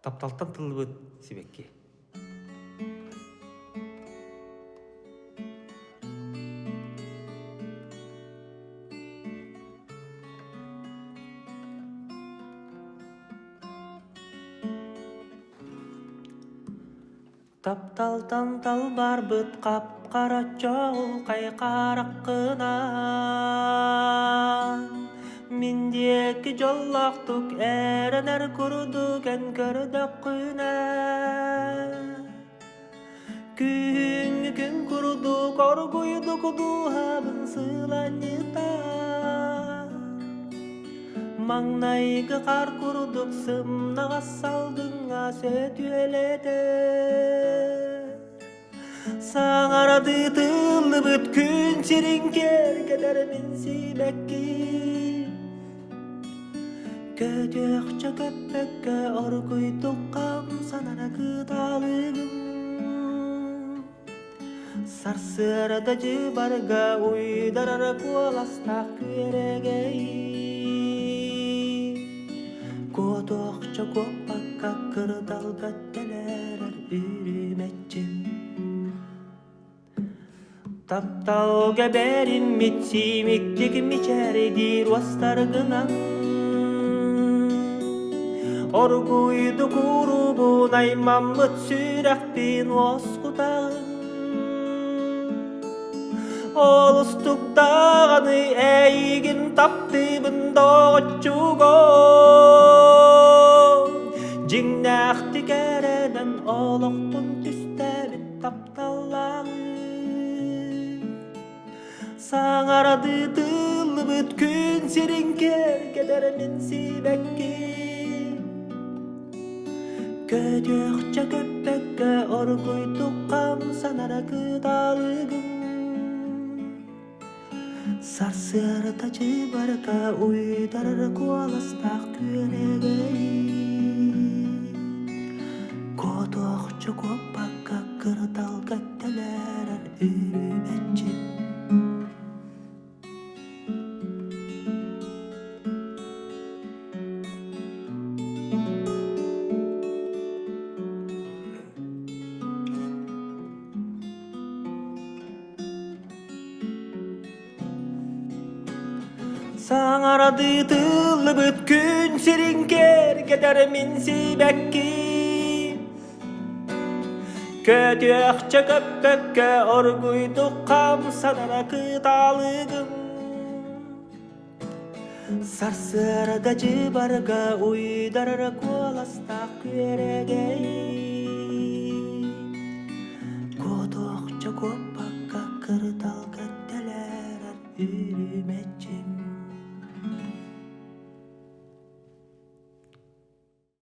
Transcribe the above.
Тапталтан тыллыбыт сибэкки. Тапталтан талбарбыт хап-хара чоҕулхай хараххынан Мин диэки дьоллоохтук эрэнэр курдук эн көрдөххүнэ Күһүҥҥү күн курдук оргуйдук дууһабын сыланньытар Маҥнайгы хаар курдук сымнаҕас салгыҥҥа сөтүөлэтэр Саҥарадыы тыллыбыт күн сирин киэргэтэр мин сибэкки Көтүөхчэ көппөккө оргуйдук хамсанара кыталыгым Сарсыарда дьыбарга уйдарар куоластаах күөрэгэй Куотуохча куоппакка кырдалга тэлээрэр үрүмэччим Тапталга бэриммит сиимиктик мичээрдиир уостаргынан Оргуйдук уурубун аймаммыт сүрэхпин уоскутаҕын Олустук даҕаны эйигин таптыыбын доҕоччугом Дьиҥнээхтик эрэнэн олохпун түстээбит тапталлааҕым Саҥарадыы тыллыбыт күн сирин киэргэтэр мин сибэкки Көтүөхчэ көппөккө оргуйдук хамсанара кыталыгым Сарсыарда чыбарка уйдарар куоластаах күөрэгэй Куотуохча куоппакка кырдалга тэлээрэр үрүмэччи Саҥарадыы тыллыбыт күн сирин киэргэтэр мин сибэкки Көтүөхчэ көппөккө оргуйдук хамсанара кыталыгым Сарсыарда дьыбарга уйдарар куоластаах күөрэгэй Куотуохча куоппа.